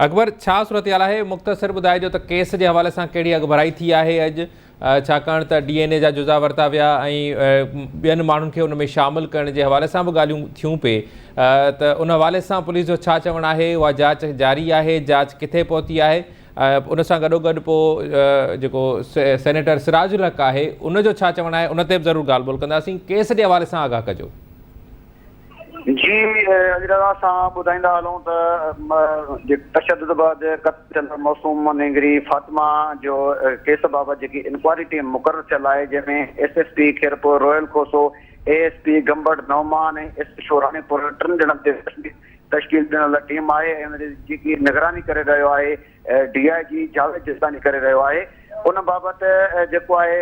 اڪبر ڇا صورتحال آهي مختصر ٻڌائجو ته ڪيس جي حوالي سان ڪهڙي اڳڀرائي ٿي آهي اڄ ڇاڪاڻ ته ڊي اين اي جا جزا ورتا ويا ۽ ٻين ماڻهن کي ان ۾ شامل ڪرڻ جي حوالي سان به ڳالهيون ٿيون پئي ته ان حوالي سان پوليس جو ڇا چوڻ آهي اها جاچ جاري آهي جاچ ڪٿي پهتي آهي ان سان گڏو گڏ پوء جيڪو سينيٽر سراج الحق آهي ان جو ڇا چوڻ آهي ان تي به ضرور ڳالهه ٻولهه ڪنداسين ڪيس جي حوالي سان آگاهه ڪجو. جي علي رضا سان ٻڌائيندا هلون ته تشدد بعد قتل ٿيل معصوم نينگري فاطمه جو ڪيس بابت جيڪي انڪوائري ٽيم مقرر ٿيل آهي جنهن ۾ S S P Khairpur Rohal Khoso, A S P Gambat Noman ۽ S H O Ranipur ٽن ڄڻن تي تشڪيل ڏنل ٽيم آهي ۽ ان جي جيڪي نگراني ڪري رهيو آهي ڊي I جي جاويد جسداني ڪري رهيو آهي ان بابت جيڪو آهي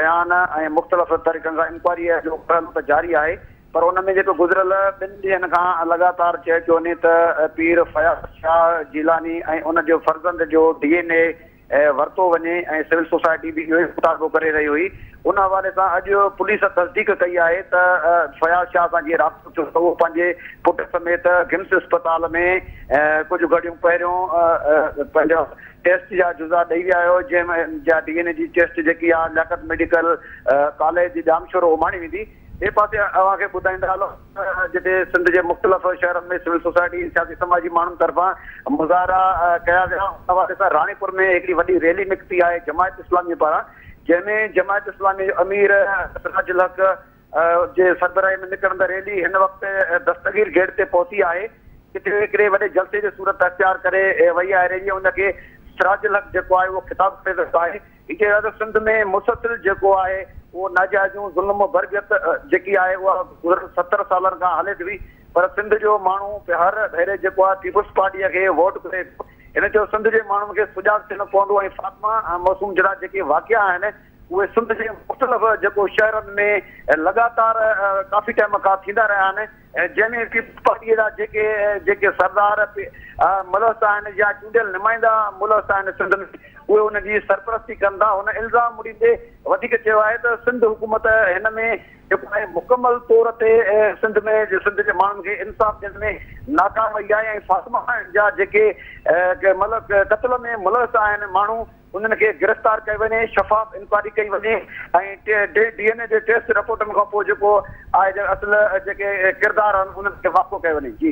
بيان ۽ مختلف طريقن سان انڪوائري جو مرحلو ته جاري آهي پر ان ۾ جيڪو گذريل ٻن ڏينهن کان لڳاتار چيو پيو وڃي ته پير فياض شاهه جيلاني ۽ ان جو فرزند جو ڊي اين اي ورتو وڃي ۽ سول سوسائٽي به اهو ئي مطالبو ڪري رهي هئي ان حوالي سان اڄ پوليس تصديق ڪئي آهي ته فياض شاهه سان جيئن رابطو ٿيو ته اهو پنهنجي پٽ سميت گمس اسپتال ۾ ڪجهه گهڙيون پهريون پنهنجا ٽيسٽ جا جزا ڏئي ويا آهيو جنهن جا ڊي اين اي جي ٽيسٽ جيڪي آهي لياقت ميڊيڪل ڪاليج ڄامشورو اماڻي ويندي. ٻئي پاسي اوهان کي ٻڌائيندا هلون ته جتي سنڌ جي مختلف شهرن ۾ سول سوسائٽي ۽ سياسي سماجي ماڻهن طرفان مظاهرا ڪيا ويا ان حوالي سان راڻيپور ۾ هڪڙي وڏي ريلي نڪتي آهي جماعت اسلامي پاران جنهن ۾ جماعت اسلامي جو امير سراج الحق جي سربراهي ۾ نڪرندڙ ريلي هن وقت دستگير گيٽ تي پهتي آهي جتي هڪڙي وڏي جلسي جي صورت اختيار ڪري وئي آهي ريلي ان کي سراج الحق جيڪو آهي اهو خطاب ڪري رهيو آهي. هي چئي رهيو ته سنڌ ۾ مسلسل جيڪو آهي اهو ناجائزيون، ظلم و بربريت جيڪي آهي اها گذريل 70 سالن کان هلي ٿي پر سنڌ جو ماڻهو هر ڀيري جيڪو آهي پيپلز پارٽيء کي ووٽ ڪري ٿو. هن چيو سنڌ جي ماڻهن کي سجاڳ ٿيڻو پوندو ۽ فاطمه معصوم جهڙا جيڪي واقعا آهن اهي سنڌ جي مختلف جيڪو شهرن ۾ لڳاتار ڪافي ٽائيم کان ٿيندا رهيا آهن. جنهن ۾ پيپلز پارٽيء جا جيڪي جيڪي سردار ملوث آهن يا چونڊيل نمائندا ملوث آهن سنڌ ۾ اهي ان جي سرپرستي ڪن ٿا. هن الزام مڙهيندي وڌيڪ چيو آهي ته سنڌ حڪومت هن ۾ جيڪو آهي مڪمل طور تي سنڌ ۾ سنڌ جي ماڻهن کي انصاف ڏيڻ ۾ ناڪام وئي آهي ۽ فاطمه جا جيڪي قتل ۾ ملوث آهن ماڻهو انهن کي گرفتار ڪيو وڃي، شفاف انڪوائري ڪئي وڃي ۽ ڊي اين اي جي ٽيسٽ رپورٽن کان پوء جيڪو آهي اصل جيڪي ڪردار آهن انهن کي واکو ڪيو وڃي. جي.